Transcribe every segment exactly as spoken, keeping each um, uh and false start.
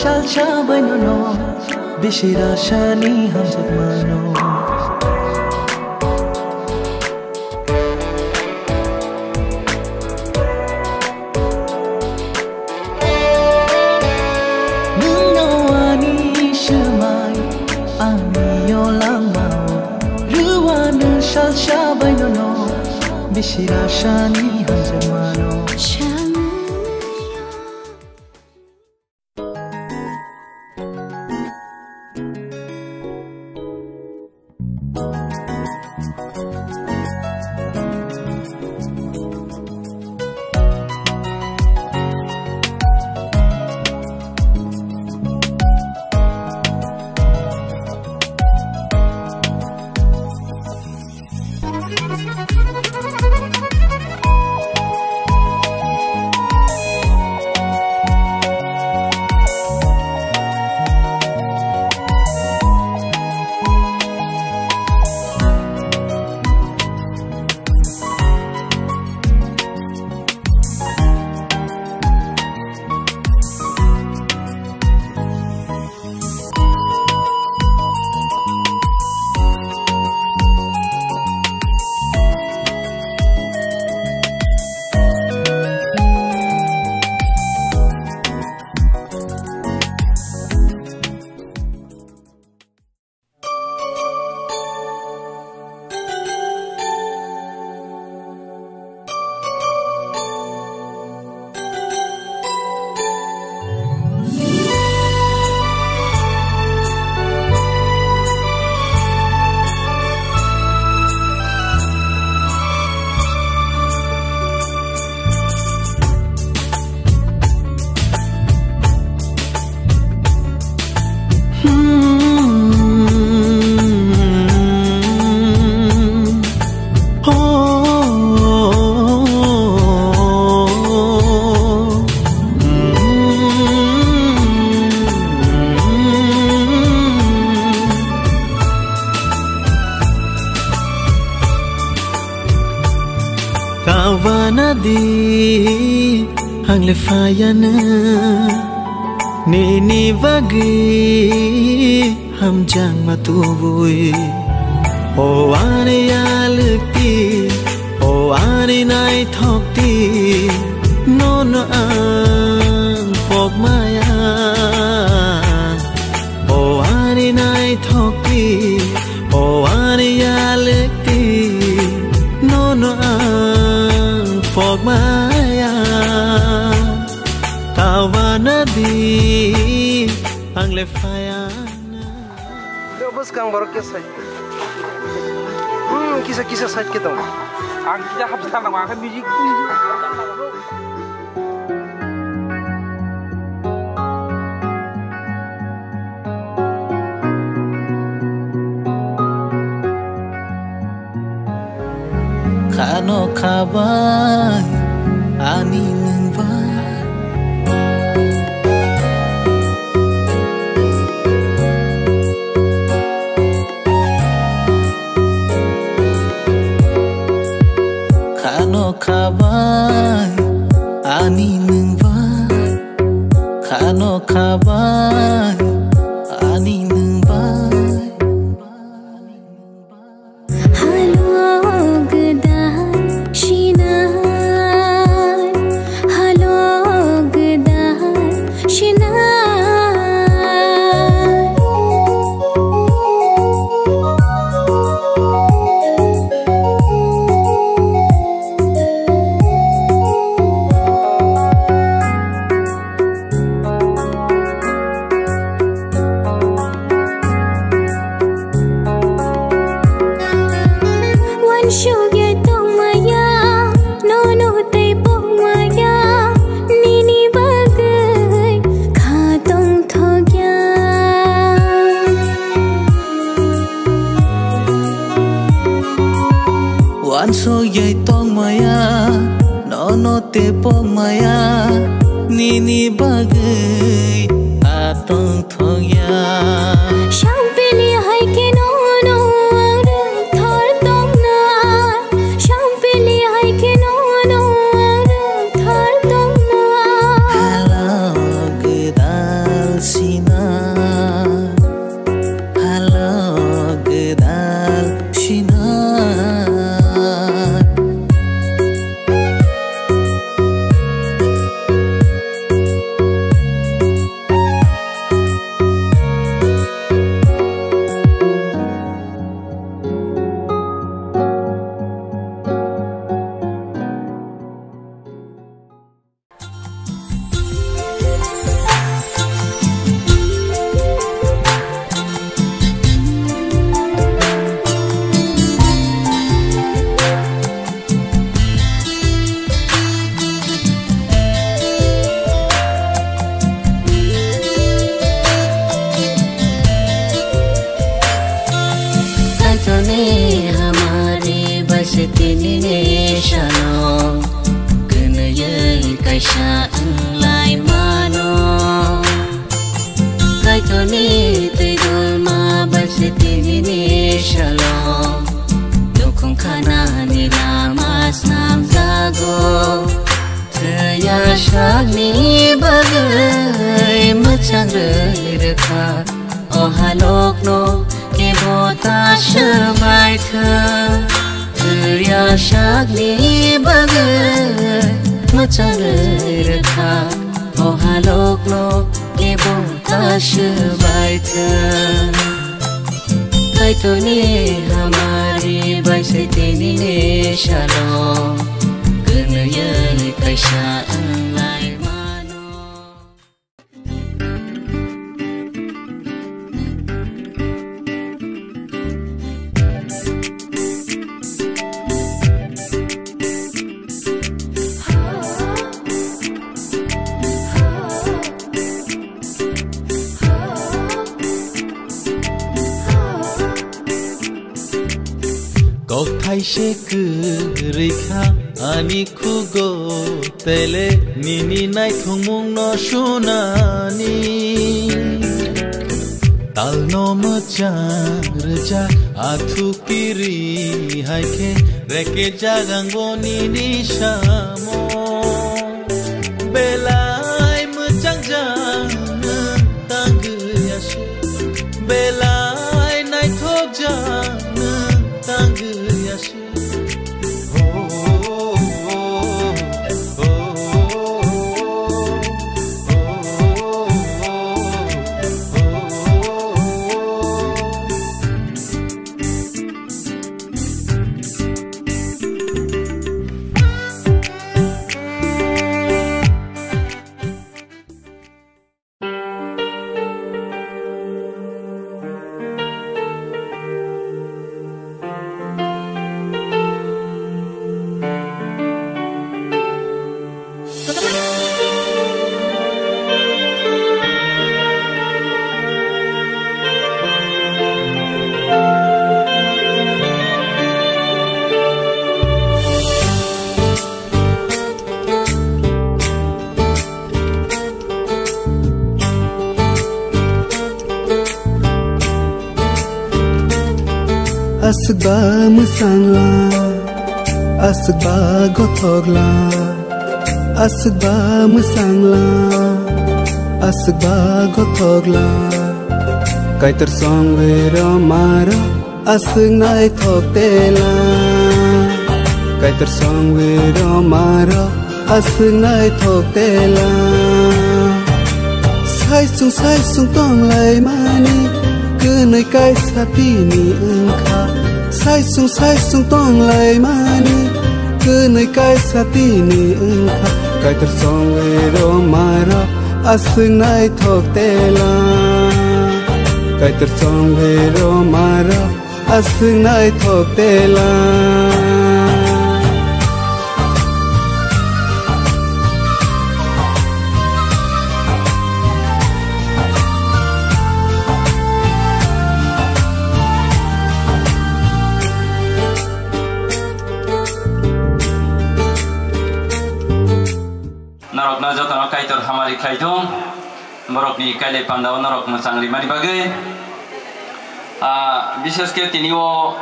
Salsa bai nono bisi rasani hamjakmano. Nwngno ani swmai, ani yo langmao. Rwano salsa bai nono bisi rasani hamjakmano. Kawana di ang le phaiya na, nini bagwi hamjakma tubui. O ani yalwkti, o ani naithokti, nono ang pokmaya. O ani naithokti, o ani yalwkti, nono ang pokmaya. Tawana di ang le phaiya na. Yo, bwskang borok kisa. Hmm, kisa, kisa side khe tong. Ang kisa hapsa tang, ang khe music, music. Khano khabai ani nwng bai. Khano khabai ani nwng bai. Khano khabai ani nwng bai. Halo gwdal sinai, halo gwdal sinai. Wansugwi tongmaya, nono tei pokmaya, nini bagwi kha tongthokya. Wansugwi tongmaya, nono tei pokmaya, nini bagwi kha tongthokya. Sampili hai khe nono ang rwngthor tongna, sampili hai khe nono ang rwngthor tongna. Hala o gwdal Sina, halok gwdal sina. Kaitorni hamari bai se tinini salo kwnwi kaisa wnglai mano. Kaitorni twi dulma bai se tinini salo nukhung khanani lama snamjago. Thwiya sakni bagwi mwchang rwi rwkha, o halokno kebo ta swbai thwng. Thwiya sakni bagwi mwchang rwi rwkha, o halokno kebo ta swbai thwng. Kaitorni hamari bai se tinini salo kwnwi kaisa wnglai mano. Kokthai se kwrwi kha ani khugo, tele nini naithokmungno sunani. Talno mwchang rwjak athu kiri hai khe, reke jagang bo nini samo. Belai mwchang jang nwng tangwi aswk, belai naithok jang nwng tangwi aswk. Aswk ba mwchang la, aswk ba gothok la, aswk ba mwchang la, aswk ba gothok la. Kaitor songwi rw maro, aswk naithok tela. Kaitor songwi rw maro, aswk naithok tela. Saichung saichung tonglaimani kwnwi kaisa tini wngkha. Saichung saichung tonglaimani kwnwi kaisa tini wngkha. Kaitor songwi rw maro, aswk naithok tela. Kaitor songwi rw maro, aswk naithok tela. Norokno jotono Kaitor hamari khlai thung. Borokni kailai pandao norok mwchang rimani bagwi. Ah, bishesh khe tini o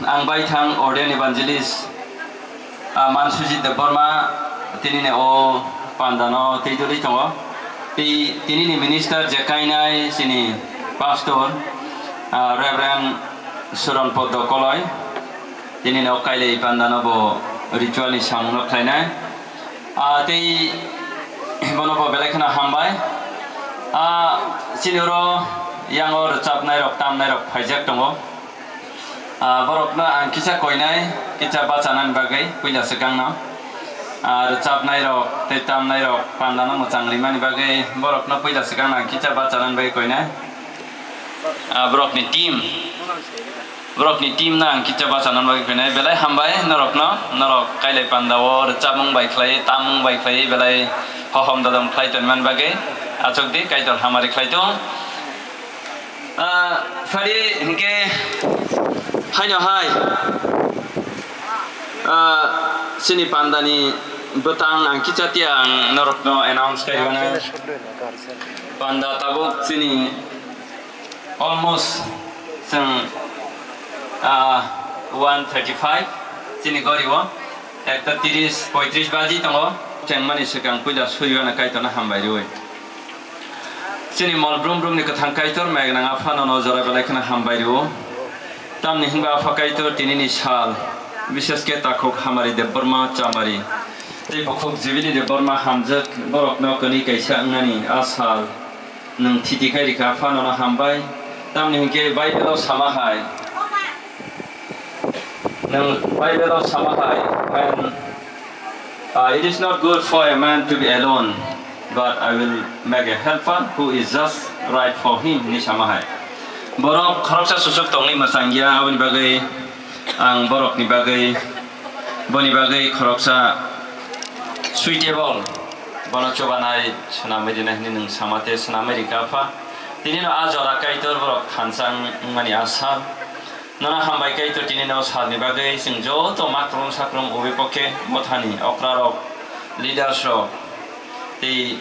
ang bai thang ordained evangelist, ah, Mansujit Debbarma, tini ni o pandano tei doli tongo. Tei tinini minister je kainai chini pastor, ah, Reverend Suron Poddo Koloi, tinini o kailai pandano bo ritual ni samungno khlainai. Ah, tei bono bo belai kheno hambai. Ah, chini oro yango rwchapnai rok, tamnai rok phaijak tongo. Ah, borokno ang kisa koinai, kisa bachanani bagwi puila swkangno. Ah, rwchapnai rok tei tamnai rok pandano mwchang rimani bagwi borokno puila swkangno ang kisa bachanani bagwi koinai. Ah, borokni team, borokni team no ang kisa bachanani bagwi koinai. Belai hambai norokno, norok kailai pandao rwchapmung bai khlai, tammung bai khlai, belai hohom dodom khlai tonmani bagwi. Achukdi, Kaitor hamari khlai tong. Ah, phari hinkhe haino hai, ah, chini pandani bwtang ang kicha tiya ang norokno announce kaiwana. Panda tabuk chini almost chwng, ah, one thirty-five chini gori o ekta tiris poitris baji tongo. Chengmani swkang puila suriwana Kaitorno hambai rwi. Chini mol brum brumni kwthang Kaitor, Maignang Apha, nono jora belai kheno hambai rwo. Tamni hwnba Apha Kaitor, tinini sal, bishesh khe takhuk Hamari Debbarma Chamari tei bukhuk Jibili Debbarma hamjak borokno kwnwi kaisa wngnani a sal nwng thiti khai rikha, Apha, nono hambai. Tamni hwnkhe Bible-o sama hai, Nwng Bible-o sama hai, "Man, uh, it is not good for a man to be alone, but I will make a helper who is just right for him," hinwi sama hai. Borok khoroksa susuk tongwi mwchang ya, aboni bagwi ang borokni bagwi, boni bagwi khoroksa suitable, bono chubanai swnamwi rinai hwnwi nwng sama tei swnamwi rikha, Apha. Tinino a jora Kaitor borok thansa wng-, wngmani a sal. Nono hambai Kaitor, tinino salni bagwi chwng joto makrum sakrum ubi poke mothani okrarok, leaders rok tei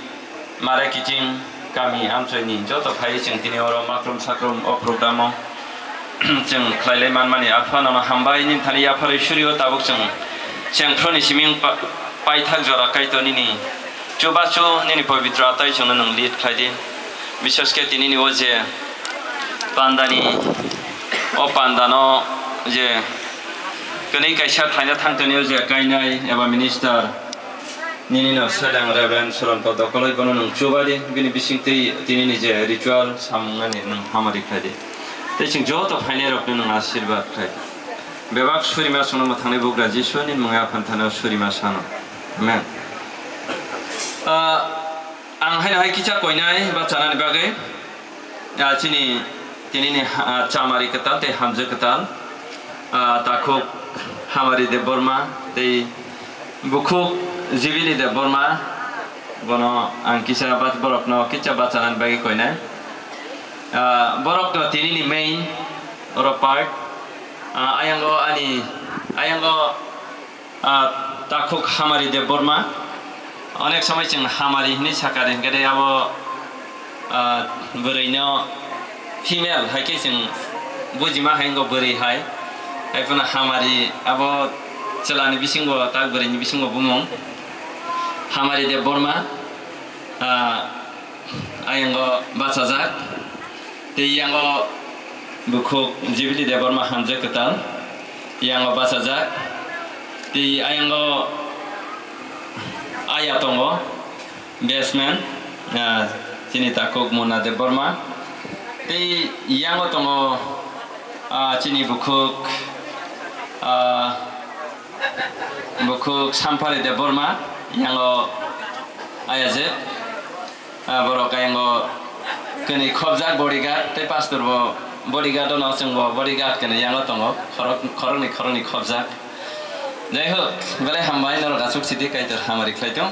mare kiching kami amchoini joto phaiwi chwng tini oro makrum sakrum o program o chwng khlailai manmani Apha nono hambai nini thani yapharwi surio tabuk chwng chengphroni siming pa-, paithak jora Kaitor nini chubachu nini pabitro atai chwngno nwng lead khlaidi. Bishesh khe tinini o je pandani, o pandano je kwnwi kaisa phaina thangtonio je kainai eba minister, ninino seleng Reverend Suranto Dokoloi bono nwng chubadi, bini bisingtwi tinini je ritual samungmani nwng hamari khlaidi. Tei chwng joto phainairokno nwng asirwad khlai. Bebak surima chwngno mwthangnai bugra Jisuni mungwi aphanthanao surima sano. Amen. Ah, Ang haino hai kisa koinai bachanani bagwi, ah, chini, tinini, ah, chamari kwtal tei hamjwk kwtal, ah, takhuk Hamari Debbarma tei bukhuk Jibili Debbarma, bono ang kisa bat-, borokno kisa bachanani bagwi koinai. Ah, borokno tinini main oro part, ah, ayango ani, ayango Ah, takhuk Hamari Debbarma. Onek somoi chwng Hamari hinwi sakha de, hinkhe de abo, ah, bwrwino female hai khe chwng bujima hai wngkha bwrwi hai. Hai phano Hamari abo chwlani bisingo tak bwrwini bisingo bumung Hamari Debbarma. Ah, Ayango bachajak, tei yango bukhuk Jibili Debbarma hamjwk kwtal, yango bachajak, tei ayango aya tongo, best man, ah, chini takhuk Munna Debbarma, tei yango tongo, ah, chini bukhuk, ah, bukhuk Samphari Debbarma, yango ayajwk. Ah, borok ayango kwnwi khopjak bodyguard, tei pastor bo bodyguard ono chwng bo bodyguard kwnwi yango tongo, khorok-, khoroknwi khoroknwi khopjak. Jai hok, belai hambai norok achuk sidi Kaitor hamari khlai tong.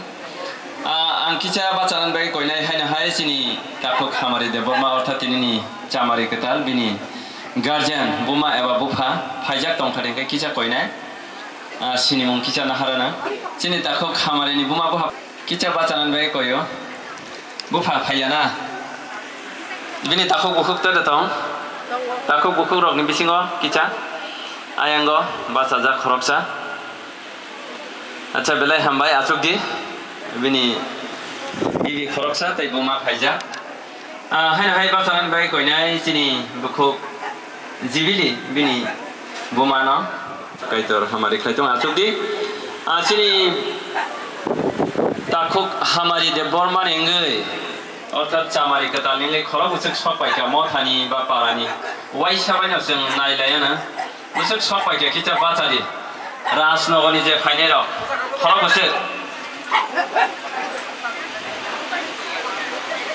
Ah, ang kisa bachanani bagwi koinai haino hai chini takhuk Hamari Debbarma ortha tinini chamari kwtal bini guardian buma eba bupha phaijak tongkha hwnkhe kisa koinai. Ah, sinimung kisa naharana. Chini takhuk Hamarini buma bupha. Kicha bachanani bagwi koyo. Bupha phaiya na? Bini takhuk bukhuk tei tong? Takhuk bukhuk rokni bisingo kicha. Ayango bachajak khoroksa. Acha, belai hambai, achukdi. Bini Bibi khoroksa tei buma phaijak. Ah, haino hai bachanani bagwi koinai chini bukhuk Jibili bini bumano. Kaitor hamari khlai tong achuk di. Ah, chini takhuk Hamari Debbarmani wngwi, orthat chamari kwtalni wngwi khorok bwswk sok paikha mothani ba parani waisa baino chwng nailaiyano. Bwswk sok paikha kisa bacha di. Rajnogorni je phainairok khorok bwswk.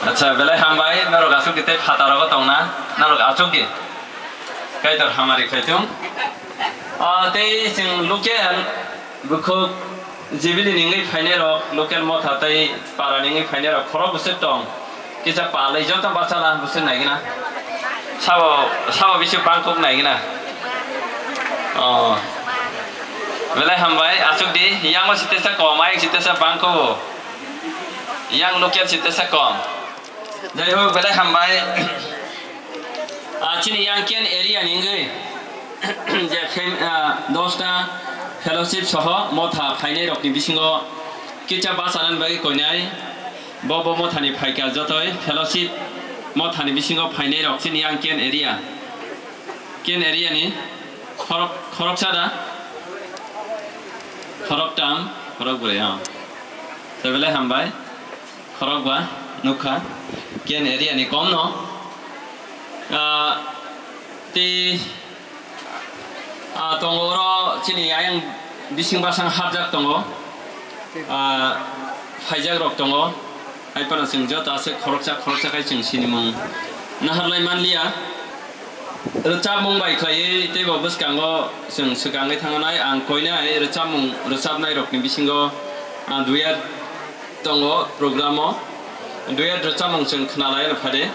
Acha, belai hambai, norok achuk di tei phatarogo tongna, norok achuk di. Kaitor hamari khlai tong. Ah, tei chwng local bukhuk Jibili ni wngwi phainairok, local motha tei para ni wngwi phainairok khorok bwswk tong. Kisa palwi joto bachala bwswk naigwna. Sabo, sabo bisi bangkuk naigwna. Oh. Belai hambai, achuk di, yango sitesa kom, ayang sitesa bangkugo. Yang local sitesa kom. Jai hok, belai hambai. Ah, chini yang Ken area ni wngwi je fam-, ah, dosta fellowship soho motha phainairokni bisingo kisa bachanani bagwi koinai. Bo, bo mothani phaikha jotoi fellowship mothani bisingo phainairok chini yang Ken area. Ken area ni khorok, khoroksa da? Khoroktam, khorokbrwi, ah. Tei belai hambai. Khorokba nukha, Ken area ni kom no. Ah, tei, ah, tongo oro chini ayang bising basang hapjak tongo. Ah, phaijak rok tongo. Hai phano chwng joto aswk khoroksa khoroksa khai chwng sinimung naharlai manliya. Rwchapmung bai khlaiwi teibo bwskango chwng swkangwi thangnai. Ang koinai rwchapmung rwchapnairokni bisingo, ah, duet tongo program-o. Duet rwchapmung chwng khwnalai phade.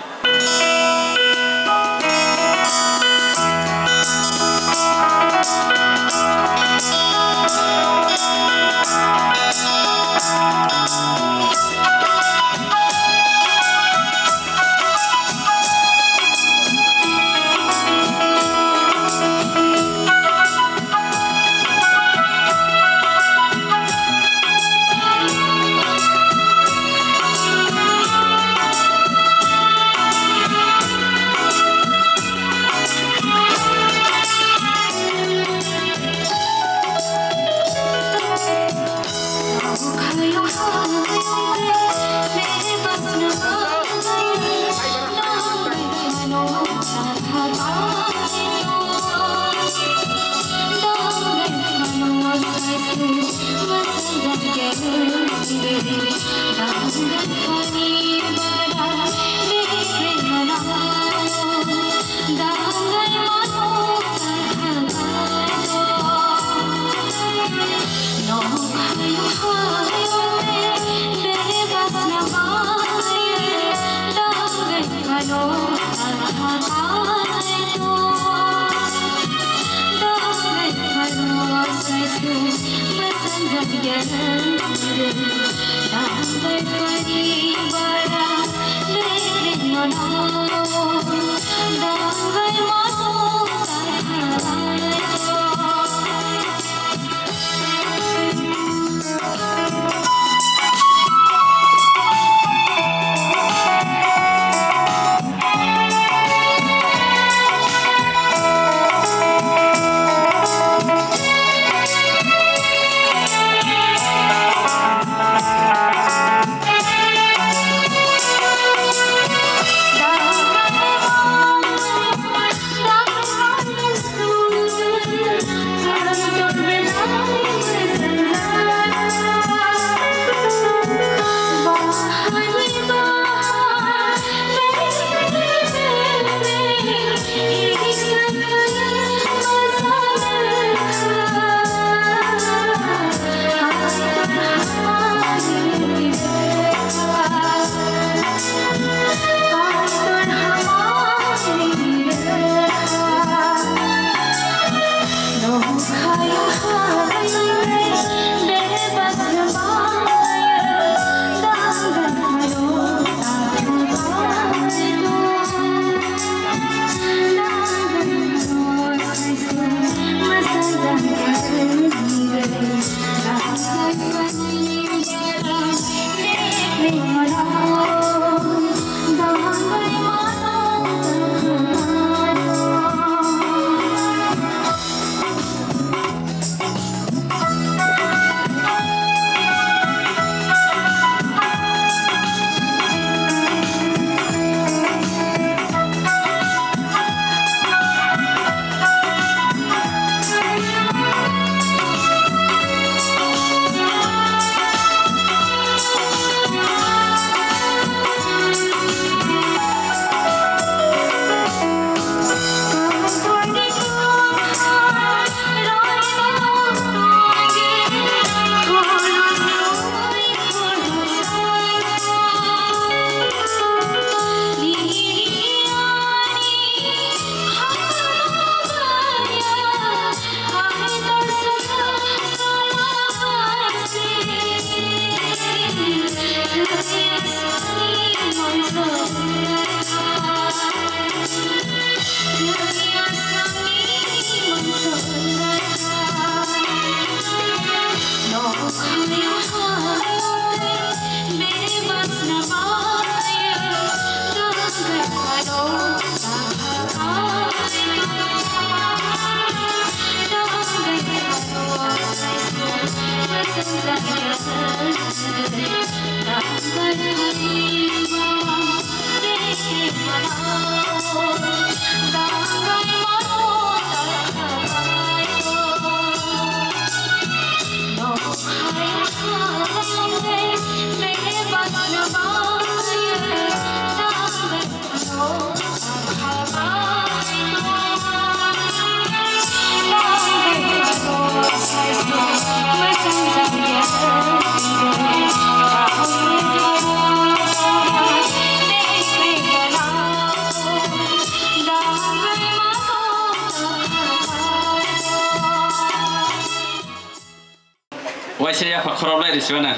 Waisa yapha khorok lai risi bana.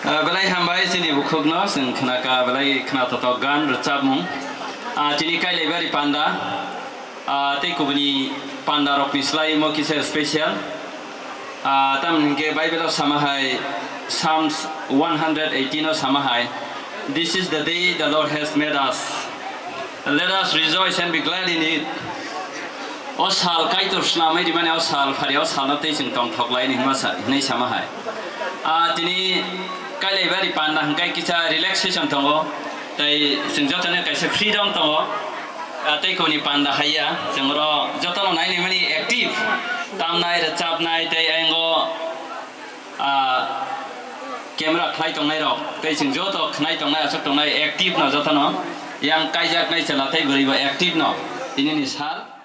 Ah, belai hambai chini bukhukno, chwng khnaka belai khna totok gan rwchapmung. Ah, chini Kailaibari panda, ah, tei kubuni panda rokni slai mo kisa special. Ah, tamni hwnkhe Bible o sama hai Psalms one hundred eighteen o sama hai, "This is the day the Lord has made us. Let us rejoice and be glad in it." O sal Kaitor snamwi rimani o sal phari o salno tei chwng tongthok lai ni hwnma sa, hwnwi sama hai. Ah, tini Kailaibari panda hwnkhe kisa relaxation tongo, tei chwng jotono kaisa freedom tongo. Ah, tei koni panda haiya, chwng oro jotono nainai mani active, tamnai, rwchapnai, tei ayang o, ah, camera khlai tongnai rok, tei chwng joto khnai tongnai, aswk tongnai active no jotono, yang kaijaknai chwla tei bwrwi bo active no, tini ni sal.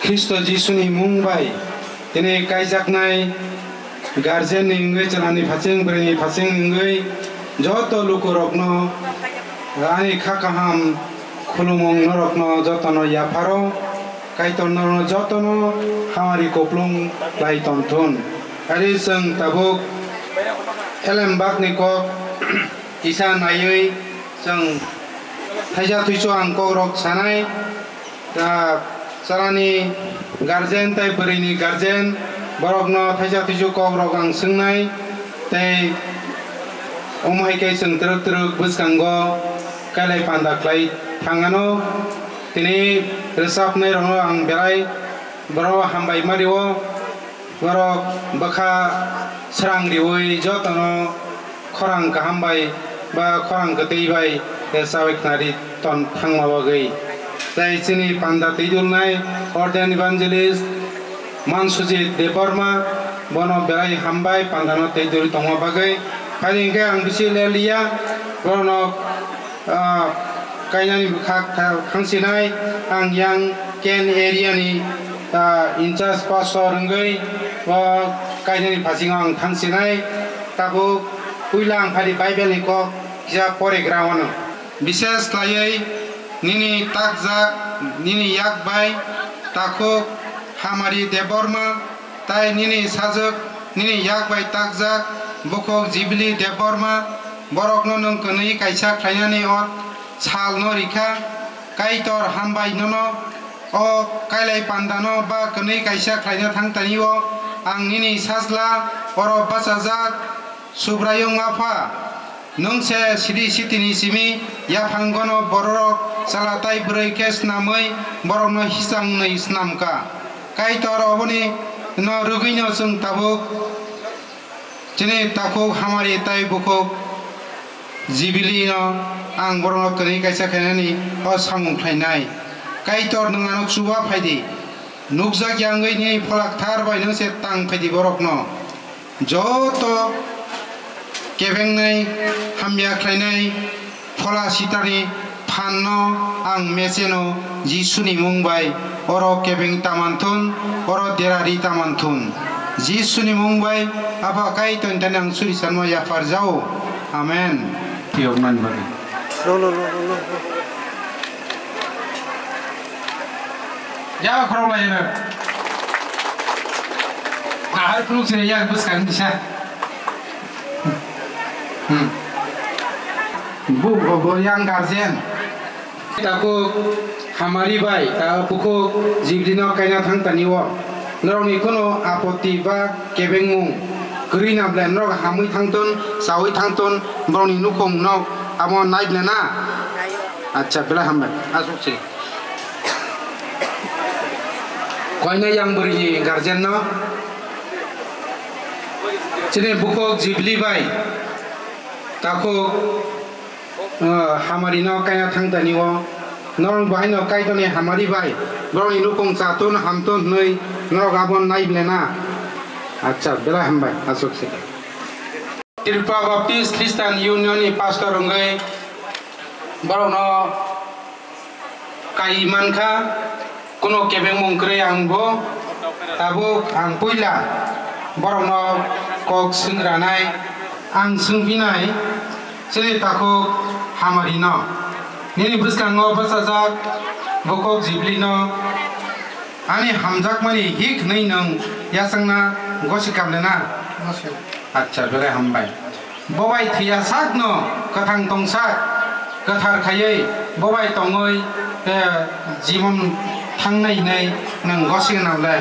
Khristo Jisuni mung bai tini kaijaknai guardian ni wngwi, chwlani phaching, bwrwini phaching wngwi joto lukurokno ani kha kaham khulumung norokno jotono yapharo, Kaitor norokno jotono hamari kuplung lai tongthun. Ari chwng tabuk elembakni kok kisa naiwi chwng thaisa thuisu ang kokrok sanai. Ah, chwlani guardian tei bwrwini guardian, borokno thaisa thuisu kokrok ang swngnai, tei omo hai khe chwng twrwk twrwk bwskango kailai panda khlai thang anw. Tini rwchapnairokno ang belai borok hambai ma rio. Borok bwkha srang riwi jotono khorang kaham bai ba khorang kwtwi bai chawi khnari ton thangma bagwi. Tei chini panda twidulnai Ordained Evangelist Mansujit Debbarma, bono belai hambai pandano twidul tongma bagwi. Phai hwnkhe ang bisi leliya, borokno ah, kainani bwkhak tha-, thangsinai, ang yang Ken area ni, ah, in charge pastor wngwi o kainani phasingo ang thangsinai. Tabuk puila ang phadi Bible ni kok kisa porigra wano. Bishes khlaiwi nini takjak, nini yak bai takhuk Hamari Debbarma, Tai nini sajwk, nini yak bai takjak bukhuk Jibili Debbarma, borokno nwng kwnwi kaisa khlainani o salno rikha. Kaitor hambai nono o kailai pandano ba kwnwi kaisa khlaina thangtani-o. Ang nini sajla oro bachajak, Subraiyung Apha, nwng se sidi sitini simi yaphangono bororok chwla tai bwrwi khe snamwi borokno hisang wnwi snam ka. Kaitor oboni no rwgwino chwng tabuk chini takhuk Hamari tai bukhuk Jibilino ang borokno kwnwi kaisa khainani o samung khlainai. Kaitor, nwng ano chuba phai di. Nukjak ya wngwi nini Phola Kthar bai nwng se tang phai di borokno. Joto kebengnai hamya khlainai phola sitani phanno ang mecheno Jisuni mung bai oro kebeng tamanthun, oro derari tamanthun. Jisuni mung bai Apha Kaitorni thani ang suri sanma yaphar jao. Amen. Tiyoknani bagwi. Lo, lo, lo, lo, lo, lo. Jaba khorok lai no. Ahar phunuk sini yang bwskang disa. Hmm. Bu, bo, bo yang guardian. Takhuk Hamari bai, ta bukhuk Jibili no kaina thang tani o. Norokni kunu apoti ba kebengmung kwrwi na ble norok hamwi thangtun, chawi thangtun, borokni nukhung nok amo nai ble na? Acha, belai hambai. Asuk se. Koina yang bwrwini guardian no chini bukhuk Jibili bai takhuk, ah, Hamari no kaina thang tani o. Norok bahai no Kaitorni Hamari bai borokni nukhung chatun hamtun hwnwi norok abo nai ble na? Acha, belai hambai. Asuk se. Tripura Baptist Christian Union ni pastor wngwi Borokno kai mankha, kuno kebengmung kwrwi ang bo. Tabuk ang puila borokno kok swngranai. Ang swngphinai chini takhuk Hamarino, nini bwskango bwsajak bukhuk Jiblino, ani hamjakmani hik hwnwi nwng yachakna gosi kamlena? Acha, belai hambai. Bo bai thwiya sakno kwthang tongsak, kwthar khaiwi bo bai tongwi, eh, jibon thangnai hwnwi nwng gosi gwnang le?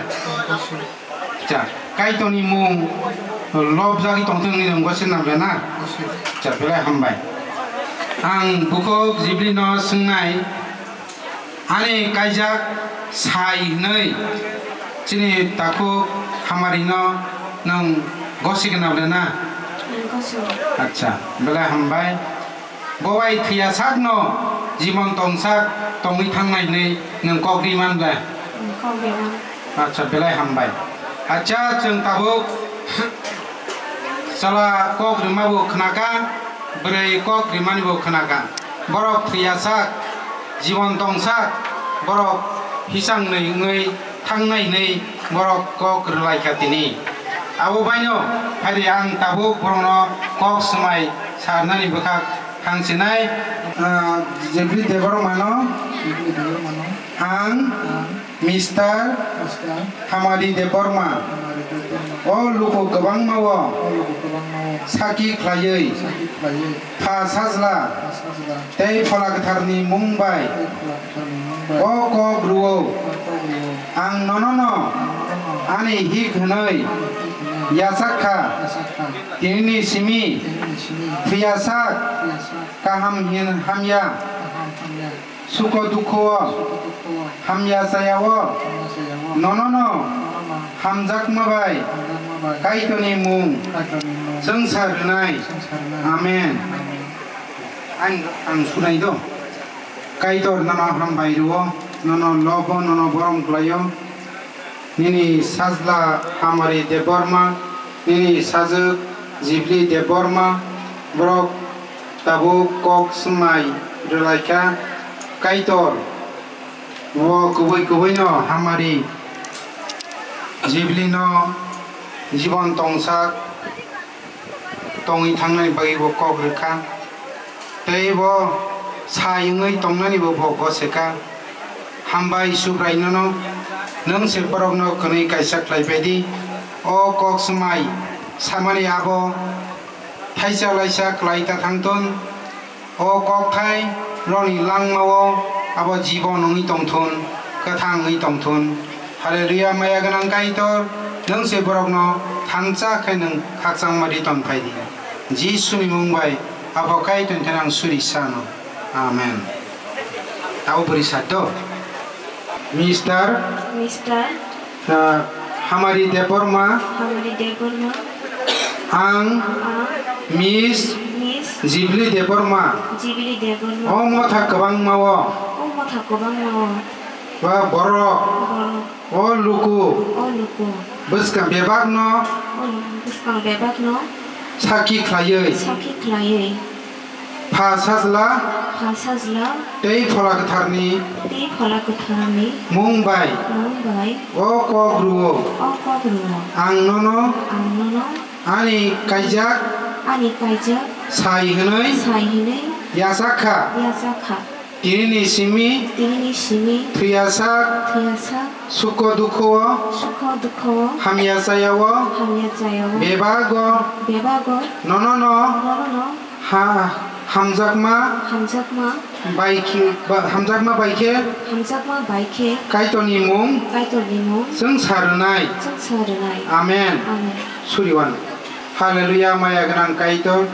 Cha, Kaitorni mung lobjagwi tongthung hwnwi nwng gosi gwnang le na? Cha, belai hambai. Ang bukhuk Jiblino swngnai, ani kaijak sai hwnwi chini takhuk Hamarino nwng gosi gwnang le na? Gosi. Acha, belai hambai. Bo bai thwiya sakno jibon tongsak tongwi thangnai hwnwi nwng kok ri man le? Kok ri man. Acha, belai hambai. Acha, chwng tabuk chwla kok rwma bo khwnaka, bwrwi kok rwmani bo khwnaka. Borok thwiya sak, jibon tongsak, borok hisang nwi wngwi thangnai hwnwi borok kok rwlaikha tini. Abo baino phaidi ang tabuk borokno kok swmai sarnani bwkhak thangsinai. Ah, Jebli Debbarmano. Jebli Debbarmano. Ang. Ang. Mister Mister Hamari Debbarma. Hamari Debbarma. O luku kwbangma o. O luku kwbangma o. Saki khlaiwi. Saki khlaiwi. Pha sajla. Pha sajla. Tei Phola Kwtharni mung bai. Tei Phola Kwtharni mung bai. O kok rw-o. O kok rw-o. Ang nonono. Ang nonono. Ani hik hwnwi. Ani hik hwnwi. Yachak kha. Yachak kha. Tinini simi. Tinini simi. Thwiya sak. Thwiya sak. Kaham hin hamya. Kaham hamya. Suko dukho o. Suko dukho o. Hamya chaya o. Hamya chaya o. Nonono. Nonono. Hamjakma bai. Hamjakma bai. Kaitorni mung. Kaitorni mung. Chwngsa rwnai. Chwngsa rwnai. Amen. Amen. Ang, ang sunai do. Kaitor nono hambai rw-o, nono lobo, nono borom khlai-o. Nini sajla Hamari Debbarma, nini sajwk Jibli Debbarma, borok tabuk kok swmai rwlaikha. Kaitor bo kubui kubuino Hamari Jiblino jibon tongsak tongwi thangnai bagwi bo kok rwkha, tei bo sai wngwi tongnani bo bo goseka. Hambai Subrai nono, nwng se borokno kwnwi kaisa khlai pai di. O kok swmai samani abo thaisa laisa klai ta thangthun. O kokthai rokni langmao abo jibon wngwi tongthun, kwthang wngwi tongthun. Haleluya, maya gwnang Kaitor, nwng se borokno thansa khe nwng khakchangma ri ton phai di. Jisuni mung bai abo Kaitorni thani ang suri sano. Amen. Abo bwrwi sa do. Mister Mister Ah, Hamari Debbarma. Hamari Debbarma. Ang Ang Miss Miss Jibli Debbarma. Jibli Debbarma. O motha kwbangma o. O motha kwbangma o. Ba borok. Borok. O luku. O luku. Bwskang bebakno. O luku bwskang bebakno. Sakhi khlaiwi. Sakhi khlaiwi. Pha sajla. Pha sajla. Tei Phola Kwtharni. Tei Phola Kwtharni. Mung bai. Mung bai. O kok rw-o. O kok rw-o. Ang nono. Ang nono. Ani kaijak. Ani kaijak. Sai hwnwi. Sai hwnwi. Yachak kha. Yachak kha. Tinini simi. Tinini simi. Thwiyasak. Thwiyasak. Sukho dukho o. Sukho dukho o. Hamya chaya o. Hamya chaya o. Bebak o. Bebak o. Nono no. Nono no. Ha, hamjakma. Hamjakma. Bai khe, ba, hamjakma bai khe. Hamjakma bai khe. Kaitorni mung. Kaitorni mung. Chwng sa rwnai. Chwng sa rwnai. Amen. Amen. Suriwan. Hallelujah, maya gwnang Kaitor.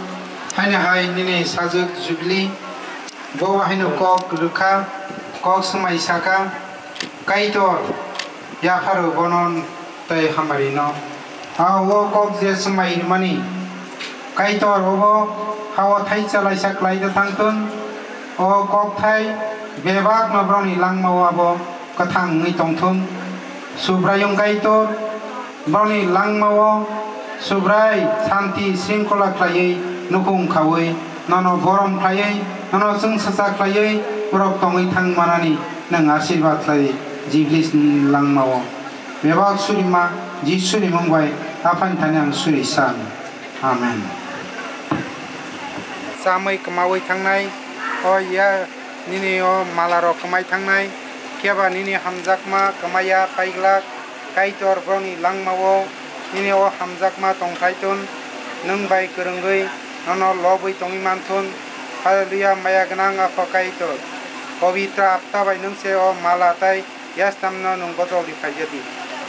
Haino hai nini sajwk Jubili. Bo haino kok rwkha, kok swmai sakha, Kaitor, yapharo bono tei hamari no. Ha o kok je swmai rwmani, Kaitor obo ha o thaisa laisa klai da thangthun. O kokthai bebak no borokni langma o abo kwthang wngwi tongthun. Subraiyung Kaitor, borokni langma o Subrai santi sringkhola khlaiwi nukhung khaui Nono borom khlaiwi, nono chwngsacha khlaiwi borok tongwi thang manani nwng asirwad khlai di, Jiblis ni langmao. Bebak surima Jisuni mung bai Aphani thani ang suri san. Amen. Chamwi kwmaui thangnai, o ya nini o malarok kwmai thangnai, phiya ba nini hamjakma kwmaiya paiglak. Kaitor borokni langmao nini o hamjakma tongthai tun, nwng bai kwrwngwi nono lobwi tongwi manthun. Haleluya, maya gwnang Apha Kaitor, Pobitra Apta bai nwng se o mala tai yastamno nwng bojol ri phaijadi.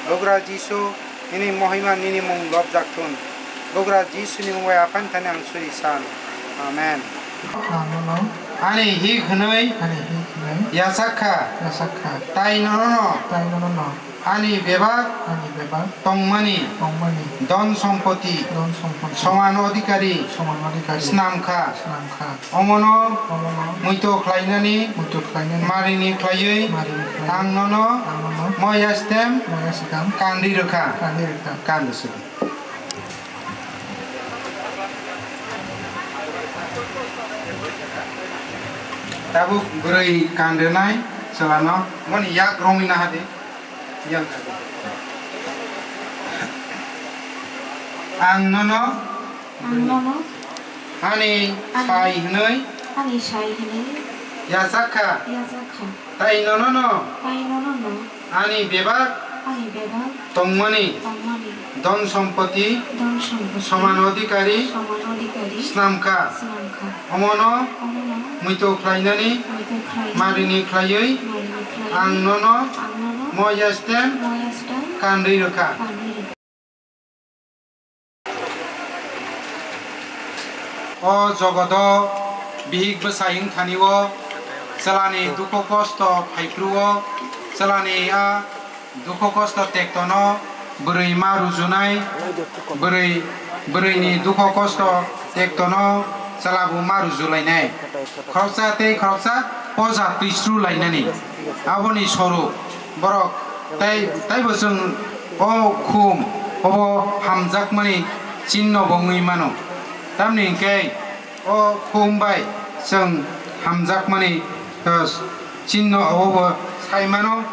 Bugra Jisu, nini mohima nini mung lobjak thun. Bugra Jisuni mung bai Aphani thani ang suri san. Amen. Amen. Ani hik hwnwi Ani hik hwnwi yachak kha. Yachak kha. Tai nono no. Tai nono no. Ani bebak Ani bebak tongmani tongmani don sompoti don sompoti soman odhikari soman odhikari snam kha. Snam kha. Omono omono muitu khlainani muitu khlainani marini khlaiwi marini khlaiwi ang nono ang nono moya stem moya stem kandi rwkha kandi rwkha kandi sidi. Tabuk bwrwi kan rwnai chwlano boni yak romwi naha di. Yang kha di. Ang nono Ang nono ani ani sai hwnwi ani sai hwnwi yachak kha. Yachak kha. Tai nono no. Tai nono no. Ani bebak. Ani bebak. Tongmani. Tongmani. Don sompoti. Don sompoti. Soman odhikari. Soman odhikari. Snam kha. Snam kha. Omono. Omono. Muitu khlainani. Muitu khlainani. Marini khlaiwi. Marini khlaiwi. Ang nono. Ang nono. Moya stem. Moya stem. Kanri rwkha. Kanri rwkha. O jogodo bihik bwsai wng thani o chwlani dukhu kosto phai phru o chwlani a dukhu kosto tektono bwrwi ma rujunai, bwrwi, bwrwini dukhu kosto tektono chwla bo ma rujulainai. Khoroksa tei khoroksa poja twisru lainani. Aboni soru borok tei, teibo chwng o khum obo hamjakmani chinno bo wngwi mano. Tamni hwnkhe o khum bai chwng hamjakmani, eh, chinno obo sai mano.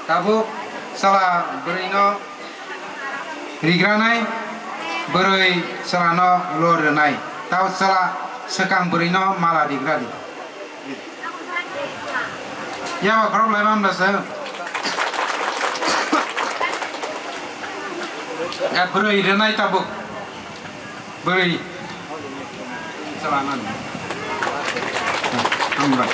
Tabuk chwla bwrwino rigranai, bwrwi chwlano lor rwnai. Tao chwla swkang bwrwino mala rigra di. Yaba khorok lai mamda se. Ya bwrwi rwnai tabuk. Bwrwi. Chwla nani. Hamra.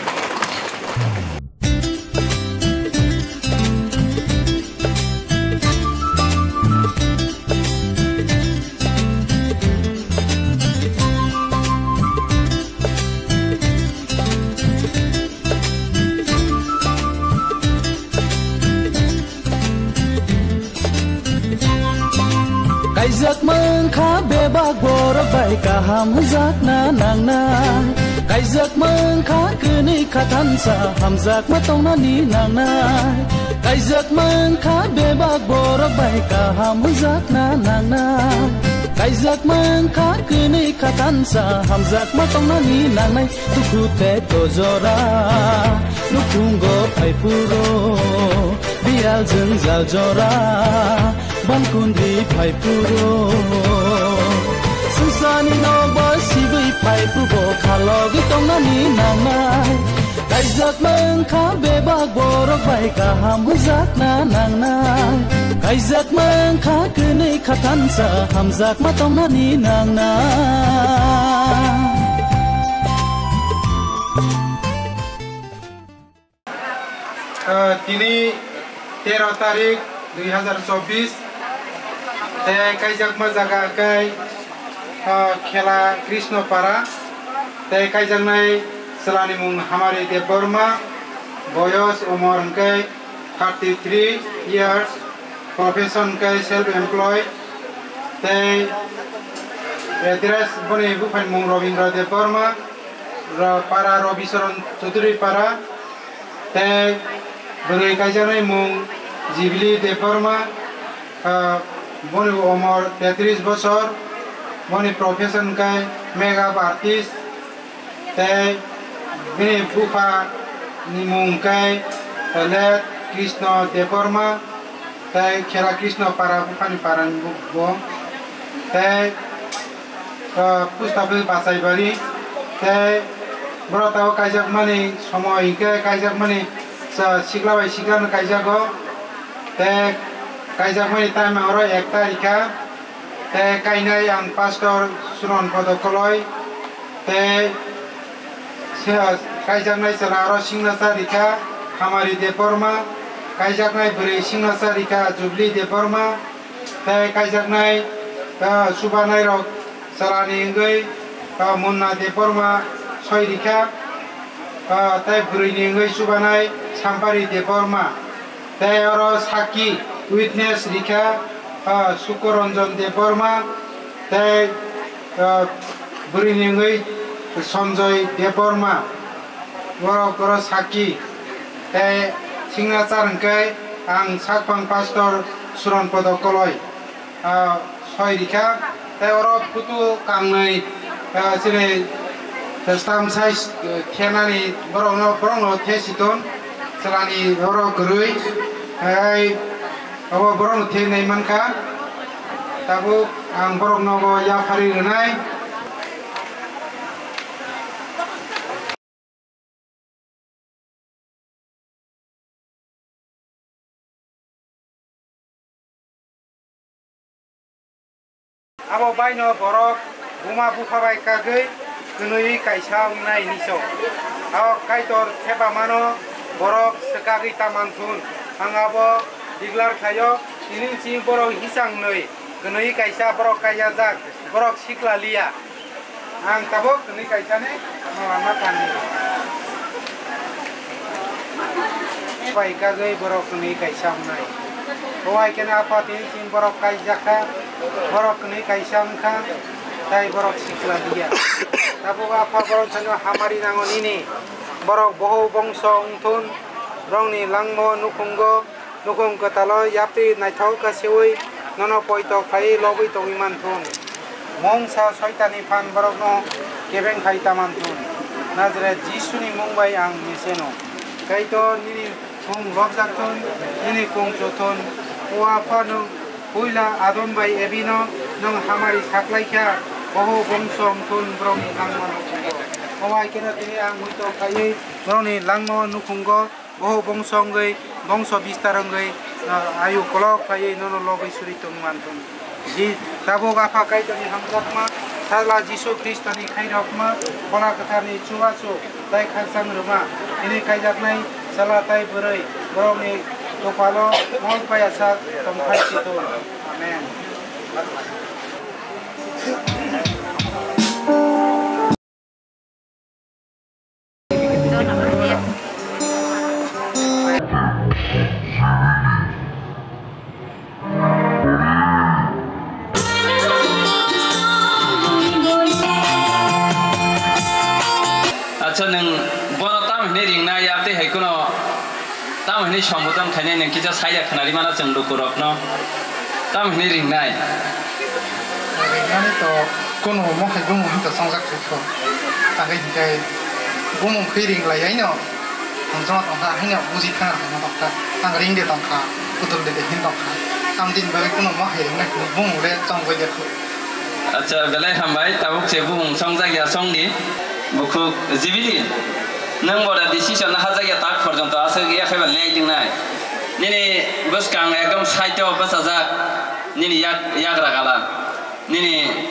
Kaijak mankha bebak borok bai kaham hujakna nangnai. Kaijak mankha kwnwi khathansa hamjakma tongnani nangnai. Kaijak mankha bebak borok bai kaham hujakna nangnai. Kaijak mankha kwnwi khathansa hamjakma tongnani nangnai. Dukhu tei dojora nukhungo phai phuru, biyal jwngjal jora. Bangkundi phai phuru, swngcharni nokbar sibwi phai phuru bo khalogwi tongnani nangnai. Kaijak mankha bebak borok bai kaham hujakna nangnai. Kaijak mankha kwnwi khathansa hamjakma tongnani nangnai. Ah, tini tero tarik dui hazar chobbish, tei kaijakma jaga hwnkhe, ah, Khela Krishno Para, tei kaijaknai chwlani mung Hamari Debbarma, boyos umor hwnkhe thirty three years, profession hwnkhe self employed, tei address boni buphani mung Robindra Debbarma, Ra-, para Robi Charan Chaudhury Para, tei bwrwi kaijaknai mung Jibili Debbarma, ah, boni umor tetris bosor, boni profession hwnkhe Makeup artist tei bini bupha ni mung khe Let Krishna Debbarma tei Khela Krishna para buphani para ni bo tei, ah, post office Basaibari tei borok tabuk kaijakmani somoi hinkhe kaijakmani sa sikla bai sikla no kaijago tei kaijakmani time oro ek tarikha. Tei kainai ang Pastor Suron Podo Koloi, tei se-, kaijaknai chwla aro Singnacha Rikha Hamari Debbarma, kaijaknai bwrwi Singnacha Rikha Jubilee Debbarma, tei kaijaknai, ah, chubanai rok chwlani wngwi, ah, Munna Debbarma soi rikha, ah, tei bwrwini wngwi chubanai Sampari Debbarma. Tei oro sakki, witness rikha, ah, Sukoranjan Debbarma, tei, ah, bwrwini wngwi Sanjoy Debbarma, borok oro sakki, tei signature hwnkhe ang sakphang pastor Suron Podo Koloi. Ah, soi rikha, tei oro photo kangnwi, ah, chini stamp size, eh, khenani borokno, borokno thesiton chwlani oro kwrwi, ai, abo borokno thenai mankha, tabuk ang borokno bo yapharwi rwnai. Abo baino borok buma bupha bai kagwi kwnwi kaisa wngnai hinwi song. Abo Kaitor thepamano borok swkagwi ta man thun. Ang abo declare khlaio, tini bisi borok hisang nwi kwnwi kaisa borok kaijajak, borok sikla liya. Ang tabuk kwnwi kaisani malangma tangwi. Bai kagwi borok kwnwi kaisa wngnai. Bo hai kheno Apha tini chini borok kaijak kha, borok kwnwi kaisa wngkha, tai borok sikla liya. Tabuk Apha borok jani hamari nango nini. Borok bohok bongso wngthun, borokni langmao nukhungo. Nukhung kwtalo yapri naithok khe seui nono poito khlaiwi lobwi tongwi man thung. Mungsa Soitanni phan borokno kebeng khai ta man thung. Nazaret Jisuni mung bai ang mese no. Kaitor nini mung lobjak thun, nini kung chu thun. O Apha, nwng puila Adam bai Evi no nwng hamari saklai kha, bohok bongso wng thun borokni langmano nukhungo. Omo hai kheno tini ang muitok khaiwi borokni langmao nukhungo. Bohok bongso wngwi, bongso bistar wngwi, ah, ayu kolok khlaiwi nono logwi suri tong man thung. Ji, tabuk Apha Kaitorni hamjakma, Sajla Jisu Khristoni khairokma, Phola Kwtharni chubachu, tai khakchang rwma, tini kaijaknai chwla tai bwrwi, borokni kwpalo mol paya sak tong khai si thung. Amen. Acha, nwng bono tamo hinwi ringnai, yaptwi hai kheno tamo hinwi sombodon khainai, nwng kisa saya khwnarwi mano chwng lukurokno. Tamo hinwi ringnai? Ringnani to kunu omo hai bumung hinwi to chongjak thai kho. Tangwi hinkhe bumung khe ringlai haino hamjakma tongkha, haino buji thangna hamjakma tongkha. Ang ring de tongkha, kudul de de hin tongkha. Tamoni bagwi kunu omo hai ringnai bumung le chongjak ya kho. Acha, belai hambai, tabuk se bumung chongjak ya chongdi. Bukhuk Jibili, nwng boda decision no hajak ya tak porjonto aswk ya khaiba lei tongnai. Nini bwskang ekdom side o bwchajak, nini yak, yagra gala, nini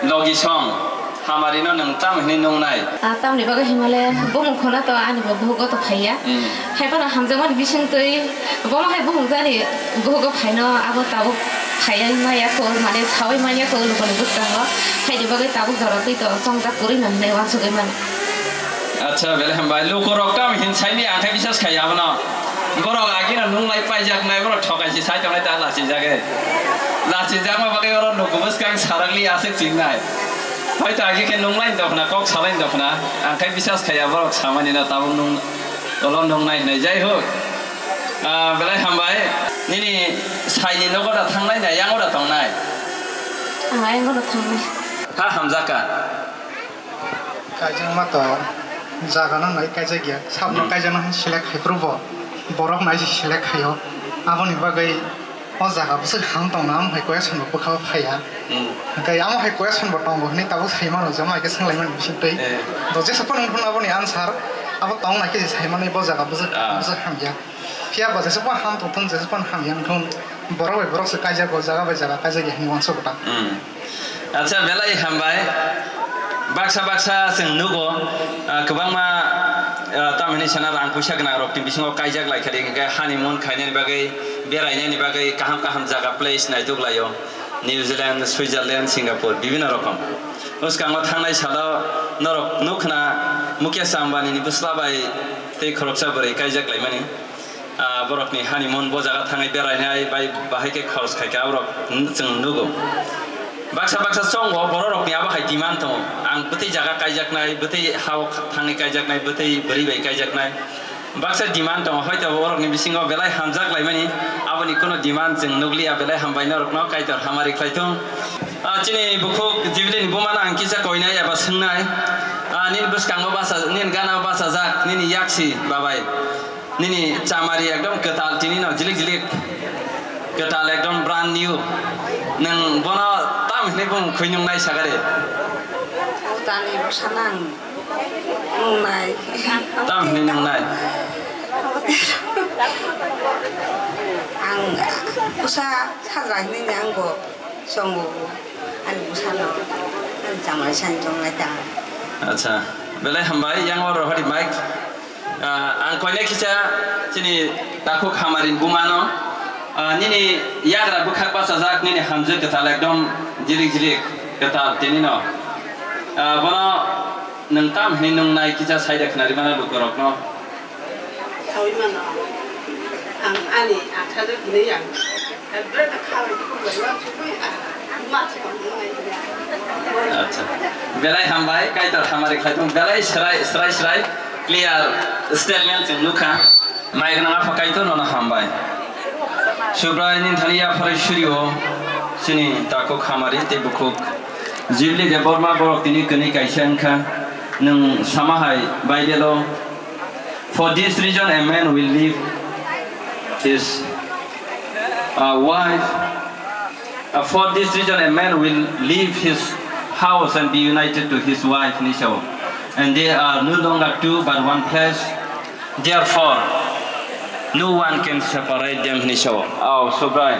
logi song, hamari no nwng tamo hinwi nungnai? Ah, tamni bagwi hinmale bumung khuna to ani bo buhugo to phaiya. Hmm. Hai phano hamjakmani bisingtwi bomo hai bumung jani buhugo phaino abo tabuk phaiya maya kho, mane sawi maya kho lukuni bwskango. Haini bagwi tabuk jora twi to chongjak kwrwi no hinwi uansugwi mano. Acha, belai hambai. Lukurok tamo hin saimaya, ang khe bisas khai abono. Borok agino nunglai paijaknai, borok thokaisi sai tongnai ta lachijagwi. Lachijakma bagwi oro luku bwskang sarakli aswk chingnai. Hoito agi khe nunglai dophna, kok salai dophna. Ang khe bisas khaiya borok samani no tabuk nung ulo nungnai hinwi. Jai hok. Ah, belai hambai. Nini saini nogo da thangnai na, yango da tongnai? Ang ayango da thangnai. Ha hamjak ka. Kaijakma to jaga no nai kaijak ya, sabno Hmm. kaijakna hai select khai phuru bo borok nai se select khai o. Aboni bagwi o jaga bwswk ham tong na, omo hai question bo bwkha o phai ya. Hmm. Hwnkhe amo hai question bo tongo hwnwi tabuk sai mano, je omo hai khe swng lai mani bising twi. Eh. To jesa phano wng phano aboni answer abo tong nai khe se sai mani bo jaga bwswk, Ah. bwswk ham ya. Phiya ba jesa phano ham tong thung, jesa phano ham ya wng thung, borok bai borok se kaijak o, jaga bai jaga kaijak ya hwnwi uansuk ta. Hmm. Acha, belai hambai. Baksa baksa chwng nugo, ah, kwbangma, ah, tamhinwi sana rang puisa gwnang rokni bisingo kaijak lai kha di, hwnkhe honeymoon khainani bagwi, berainani bagwi kaham kaham jaga place naituk laio. New Zealand, Switzerland, Singapore, bibhinno rokom. Bwskango thangnai salo norok nuk khna Mukesh Ambani ni bwsla bai tei khoroksa bwrwi kaijak laimani. Ah, borokni honeymoon bo jaga thangwi berainai bai bahai khe khorok khai kha, aborok chwng nugo. Baksa baksa chongo bororokni abo hai demand tongo, ang bwtwi jaga kaijaknai, bwtwi ha-o thangwi kaijaknai, bwtwi bwrwi bai kaijaknai. Baksa demand tongo, hoito borokni bisingo belai hamjak laimani, aboni kuno demand chwng nukliya, belai hambai norokno Kaitor hamari khlai thung. Ah, chini bukhuk Jubilee ni bumano ang kisa koinai eba swngnai, ah, nini bwskango basa, nini gana bachajak, nini yaksi babai. Nini chamari ekdom kwtal, tini no jilik jilik kwtal, ekdom brand new. Nwng bono tam hinwi bumung khwi nungnai sagari? Kwtalni bwsano ang nungnai. Tam hinwi nungnai? Ang bwsa sajra hinwi ang bo chongo, ani bwsano, ani chamari sani tongnai ta. Acha, belai hambai, yang oro hadi mic. Ah, ang koinai kisa chini takhuk hamari bumano, ah, nini yagra bwkhak bachajak, nini hamjwk kwtal ekdom jilik jilik kwtal tini no. Ah, bono nwng tam hinwi nungnai kisa saida khna rimano lukurokno. Saui mano. Ang ani athajuk hinwi ang. Acha. Belai hambai, Kaitor hamari khlai thung, belai srai, srai, srai, clear statement chwng nukha. Mai gwnang Apha Kaitor nono hambai. Subrai nini thani yapharwi surio chini takhuk hamari tei bukhuk. Jubilee Debbarma borok tini kwnwi kaisa wngkha. Nwng sama hai Bible-o, "For this reason a man will leave his, uh, wife, uh, for this reason a man will leave his house and be united to his wife," hinwi sao. "And they are no longer two but one flesh. Therefore, no one can separate them," hinwi sao. Ao, Subrai.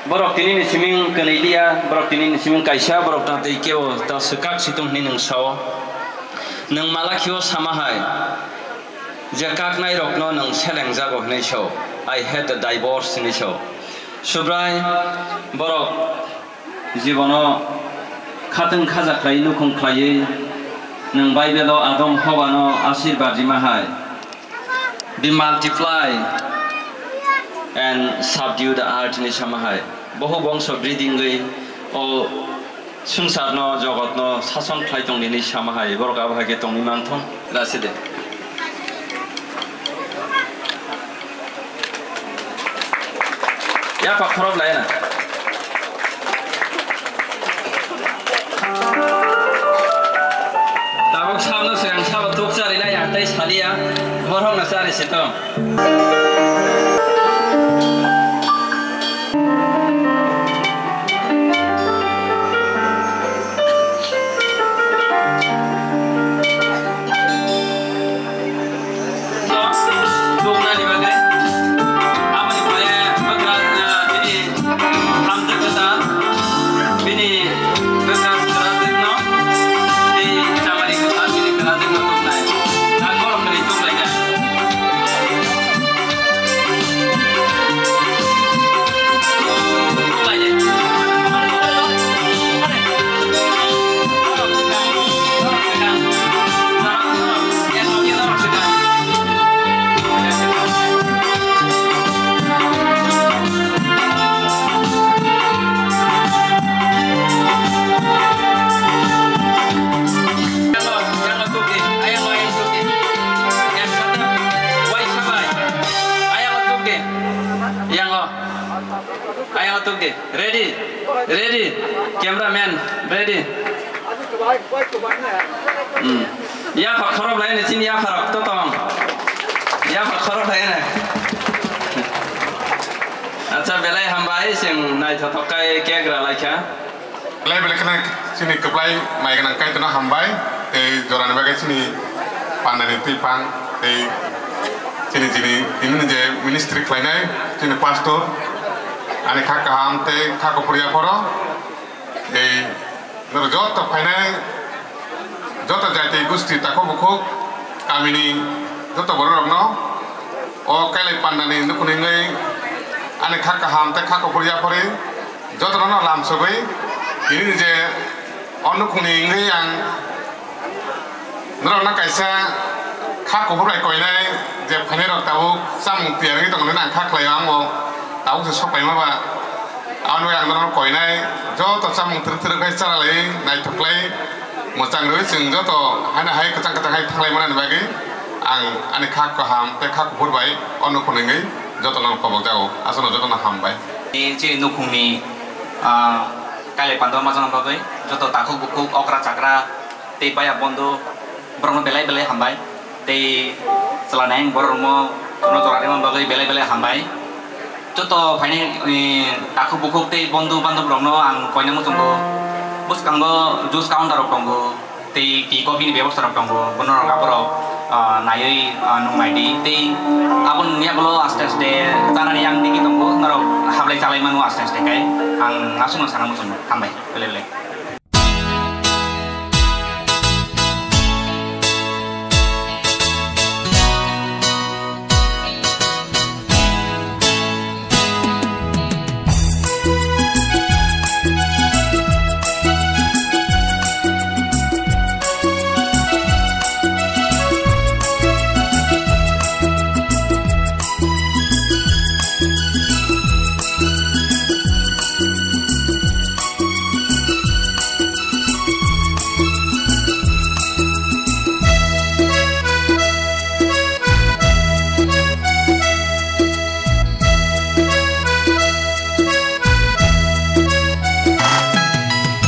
Borok tini ni siming kwnwi liya, borok tini ni siming kaisa, borok ta tei kebo ta swkak situng hinwi nwng sao. Nwng Malakhio sama hai, je kaknai rokno nwng seleng jago hinwi sao. "I hate the divorce," hinwi sao. Subrai, borok jibono khatwng khaja khlai nukhung khlaiwi nwng Bible-o Adam Hobano asirbat rima hai, "Be multiply and subdue the earth," hinwi sama hai. Bohu bongso bridingwi o swngcharno, jogotno sason khlai tong nini sama hai, borok abo hai khe tongwi man thung. Rasi de. Yapha khorok lai na. Tabuk sabno swkang sabo tuk chari na yang tei saliya, borok no chari se to. Tubunani bagwi. Aboni pore bwkra, ah, bini hamjwk kwtal, bini bwkra kwrajwkno tei chamari kwtal bini kwrajwkno tubunai. Ang borok kwrwi tubuklainai. Yang o. Ayang o tuk di. Ready? Ready? Cameraman, ready? Hmm. Yapha khorok lai ni chini yapha rok to tong. Yapha khorok lai na. Acha, belai hambai, chwng naithothok kai cake ra lai kha. Belai belai kheno chini kwplai mai gwnang Kaitorno hambai, tei jorani bagwi chini pandani twi phang, tei chini, chini, tini je ministry khlainai chini pastor, ani kha kaham tei kha kuphur yapharo, tei norok joto phainai, joto jaiti gusti takhuk bukhuk kamini joto bororokno o kailai pandani nukhungni wngwi ani kha kaham tei kha kuphur yapharwi jotono no lamsogwi tini je o nukhungni wngwi ang norokno kaisa kha kuphur bai koinai je phainairok tabuk chamung tiyar wngwi tongmani ang kha khlaio, ang bo tabuk se sok paima ba. Aboni bagwi ang norokno koinai joto chamung twrwk twrwk khe chana lai naithok lai. Mwchang rwui chwng joto haino hai kwchang kwchang hai thanglai manani bagwi ang ani kha kaham tei kha kuphur bai o nukhungni wngwi jotono kobok jago. Aswkno jotono hambai. Chini nukhungni, ah, kailai pando majana bagwi joto takhuk bukhuk okra chakra tei baya bondo borokno belai belai hambai. Tei chwla nai borok rokno joto jora rwna bagwi belai belai hambai. Joto phainai, eh, takhuk bukhuk tei bondhu bandhab rokno ang koina muchungo bwskango juice counter rok tongo, tei tea coffee ni bebosta rok tongo, bono rok aborok, ah, naiwi, ah, nung nai di. Tei aboni yagulo aste aste chanani yang digi tongo, norok hablai chalai mano aste aste kai ang aswkno sana muchungo. Hambai, belai belai.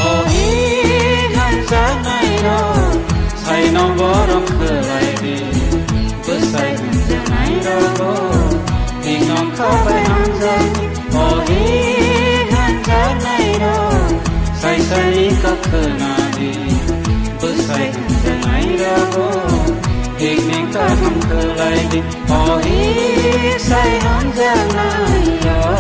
O hi hamjaknairok, saino borom khlai di. Bwsai hamjaknairogo, hinwi kha bai hamjakdi. O hi hamjaknairok, sai saini kok khna di. Bwsai hamjaknairogo, hinwi kaham khlai di. O hi sai hamjaknairok.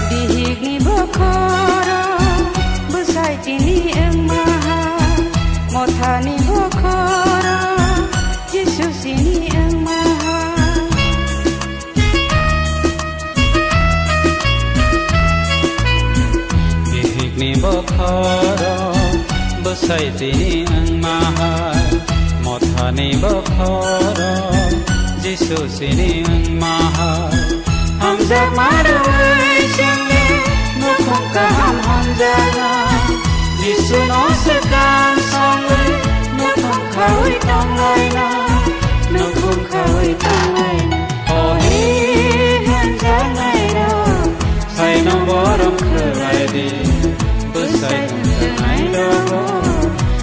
Bihikni bokhorok bwsai tini wngma ha, mothani bokhorok Jisu sini wngma ha. Bihikni bokhorok bwsai tini wngma hai, mothani bokhorok Jisu sini wngma hai. Hamjakma rwui chwngni nukhung kaham hamjakna, Jisuno swkang songwi nukhung khaui tonglaina, nukhung khaui tonglaina. O hi hamjaknairok, saino borom khlai di. Bwsai hamjaknairogo,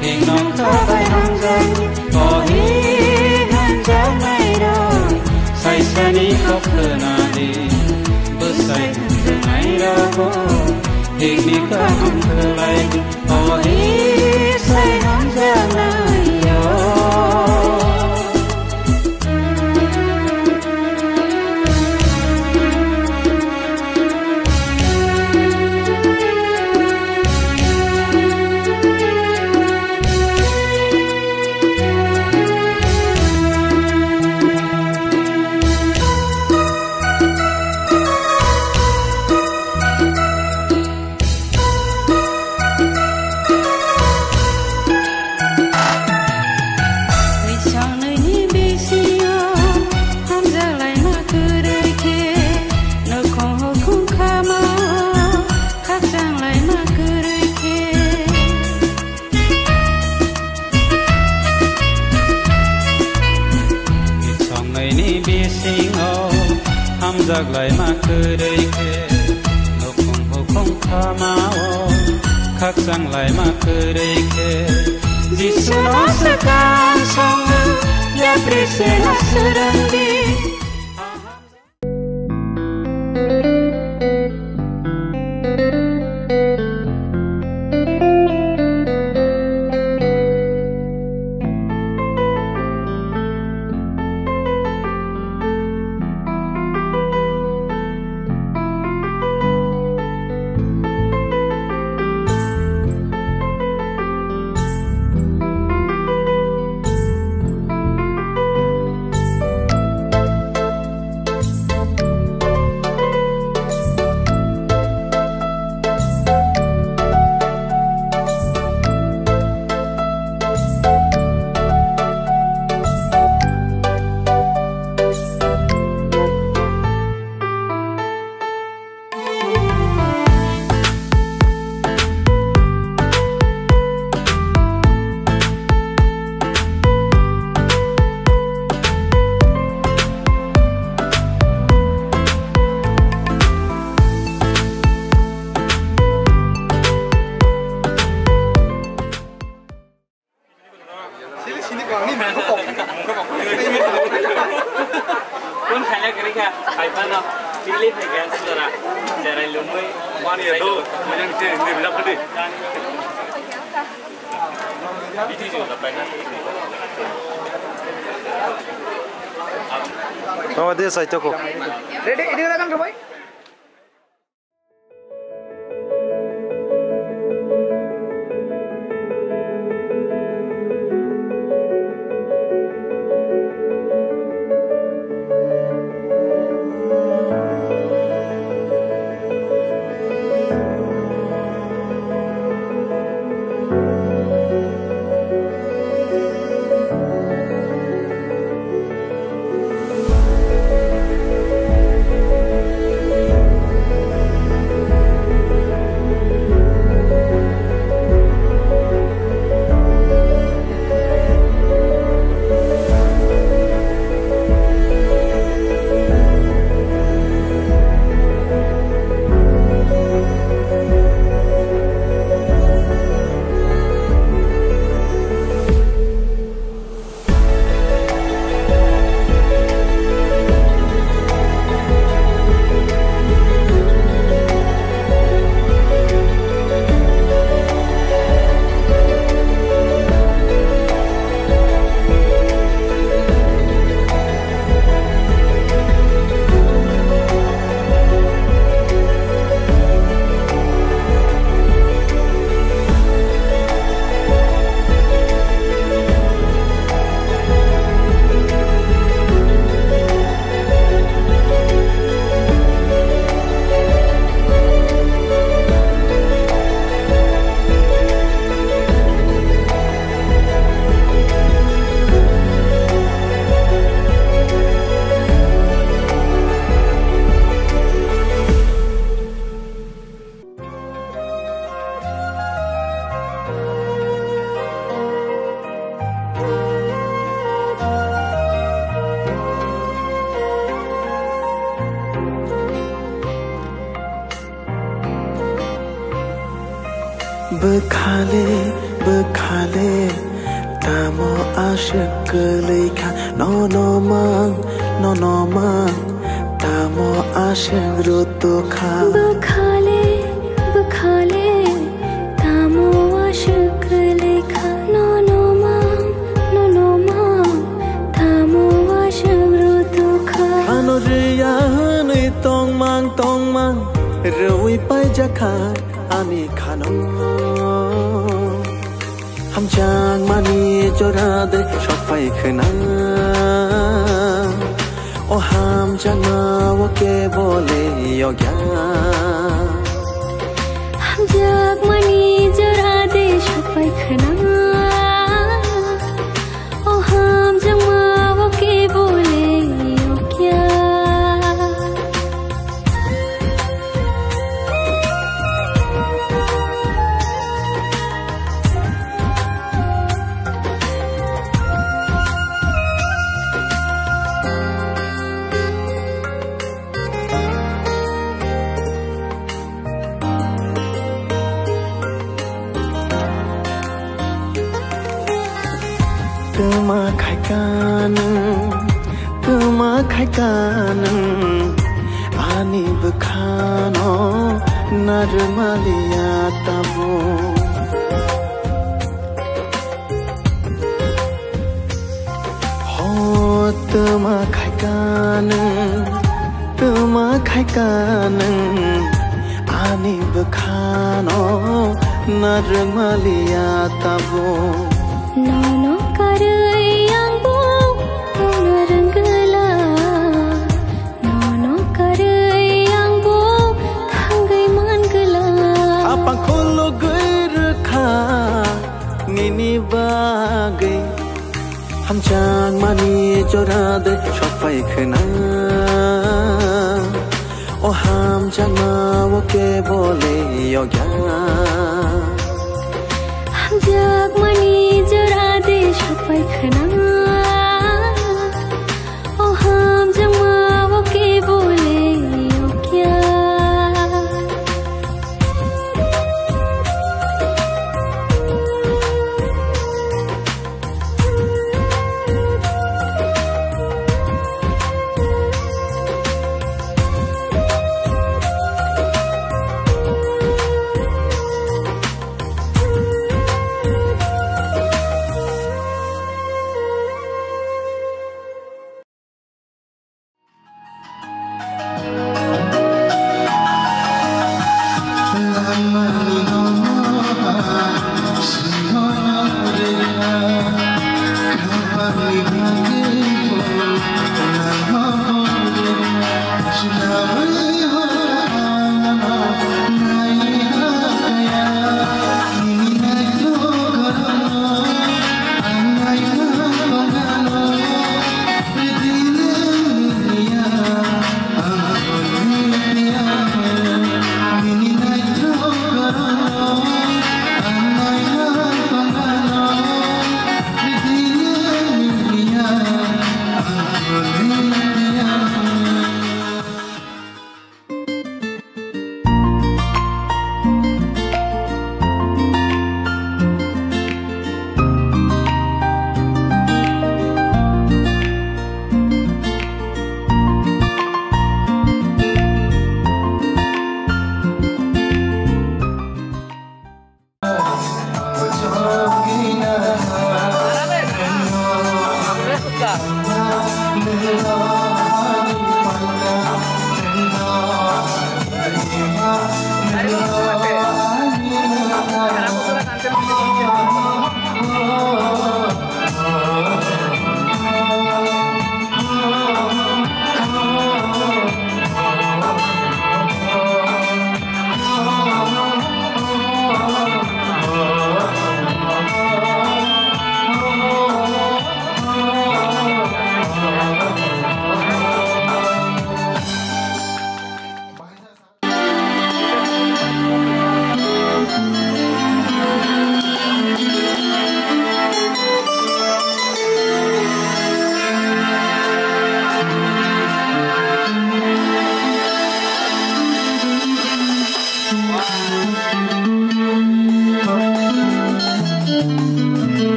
hinwi kha bai hamjakdi. O hi hamjaknairok, sai saini kok khna di. Bwsai hamjaknairogo, hinwi kaham khlai di. O hi sai hamjaknairok. Ni bisingo hamjak laima kwrwi khe, nukhung bukhung khamao khakchang laima kwrwi khe, Jisuno swkang songwi yapri se swrwngdi. Kun khaina kwrwi kha, hai phano chili phai kha sora, cherai lumui. Mani ya do, mujang che, ni bila phadi. Mama dia sai toko. Ready, ini udah kan, Robai? Bwkhale, bwkhale, tamo aswk kwlwi kha, nono mang, nono mang, tamo aswk rutuk kha. Bwkhale, bwkhale, tamo aswk kwlwi kha, nono mang, nono mang, tamo aswk rutuk kha. Khano rwya hwnwi tongmang, tongmang, rwui paijak kha ani khano. Hamjakmani jora de sokphai khwna, o hamjakma o kebole yokya. Hamjakmani jora de sokphai khwna, o hamjakma o kebole yokya. Ma khaika nwng ani bwkhano narwmaliya tabuk. Ho, twma khaika nwng, twma khaika nwng ani bwkhano narwmaliya tabuk. Nono karwi ang bo tongna rwngwla. Nono karwi ang bo thangwi mangwla. Apang khulugwi rwkha nini bagwi. Hamjakmani jora de sokphai khwna. O hamjakma o kebole yokya. Hamjakmani jora de sokphai khwna. O hamjakma o kebole yokya.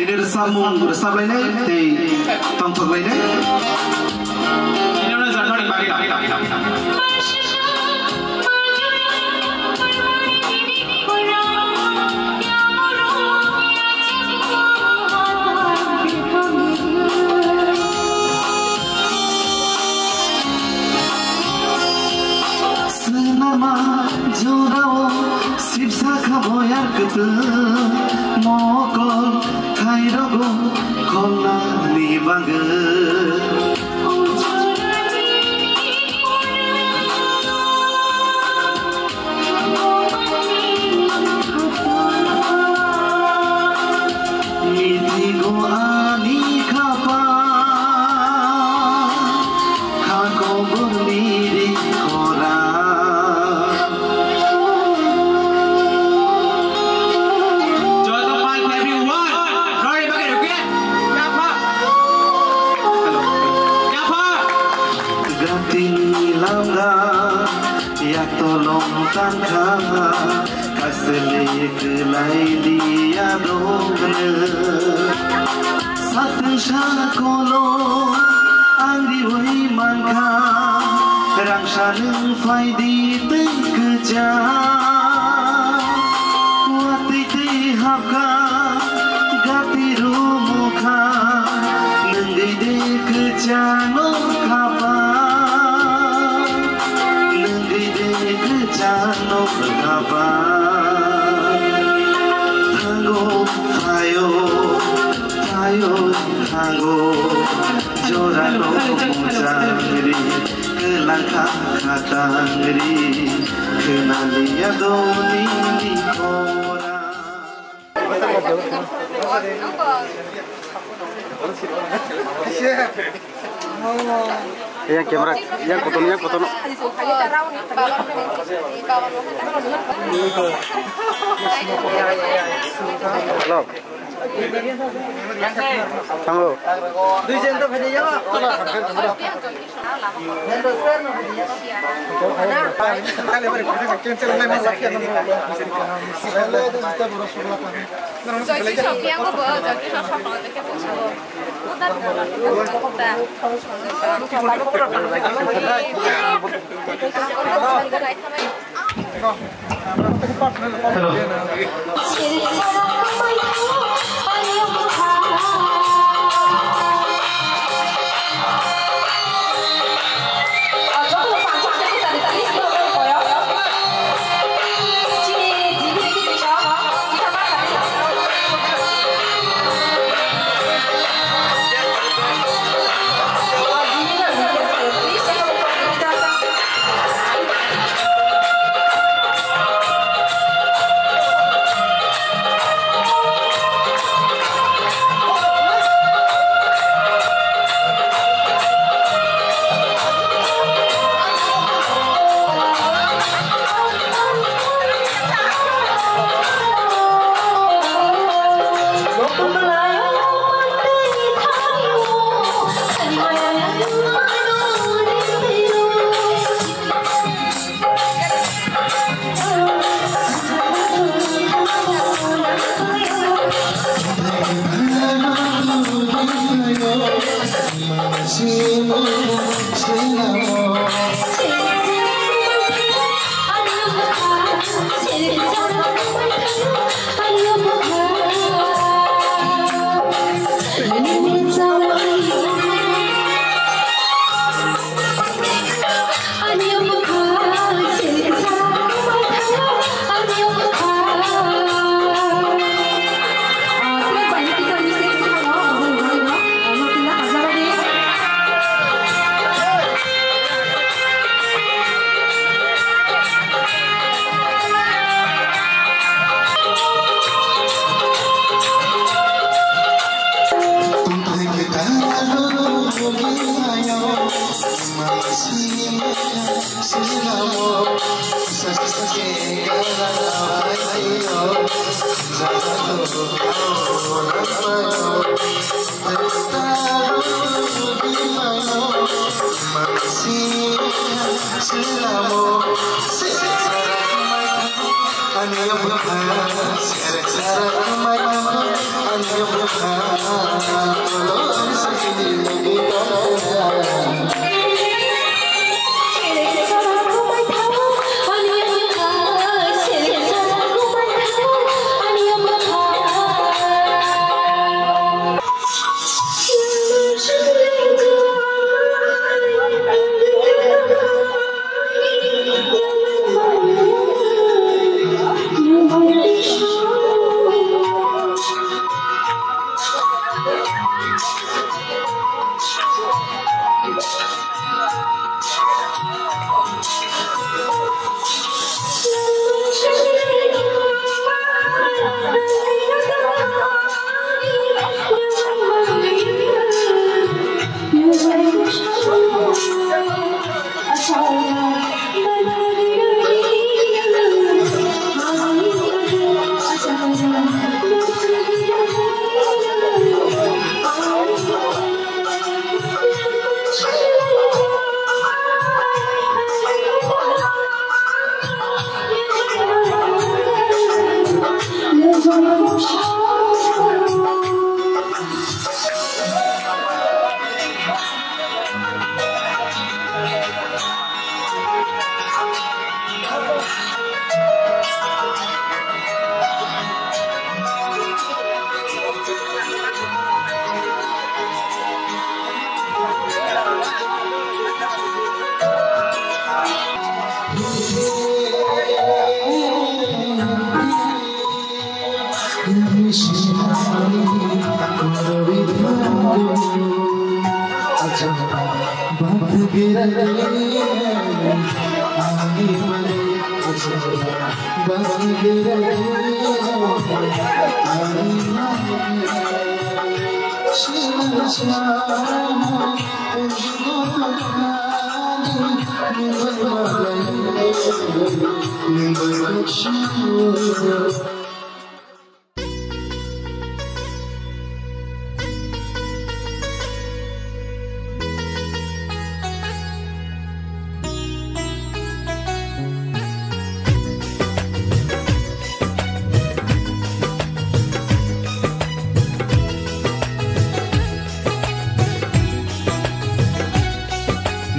Rwchapmung rwchaplainai tei tongthoklainai. Swnama jorao sipsa kha boyar kwtwng, mokol thairogo kolnani bagwi. Mitigo ani khapang, kha koborni ri khorang. Joto five, everyone. Rori bagai ruke. Yapha. Hello. Yapha. Gatini lamda yak tolong tangkha. Kasli kwlai liya dongno. Satwng sakolo ang riwi mankha. Rangsa nwng phaidi twi kwchang. Watwi twi hapkha gati rumukha. Nwngwi de kwchangno khapa. Nwngwi de kwchangno khapa. Thango, phaio, phaio, thango. Jorano muchangri, kwlangkha khatangri. Khwnaliya doni ni khorang. Yang camera, yang kotono, yang kotono. Hello. Thango. Hello.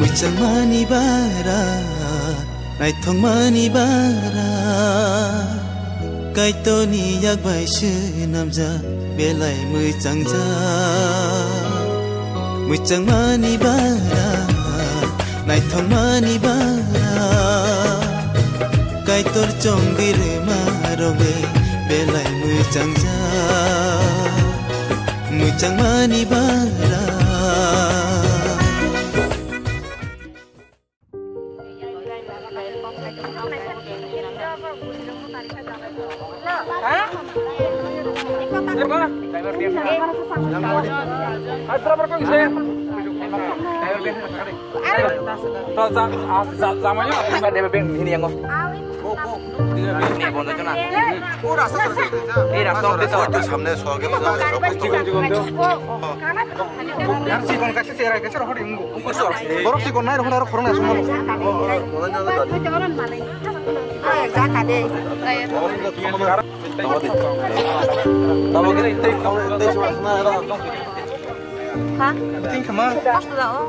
Mwchangmani bara, naithokmani bara, Kaitorni yak bai swnamjak belai mwchangjak. Mwchangmani bara, naithokmani bara, Kaitor chongwi rwma rokle belai mwchangjak. Mwchangmani bara. Ei rasta ungkhe to. Samne soal gelo. Yar sikon kaisa cherai kaisa rohor unggo. Borok sikon nai rohor aro khorang nai sumano. Tamo kiri tei khorang tei sumano. Ha? Ting khama. Kos da o.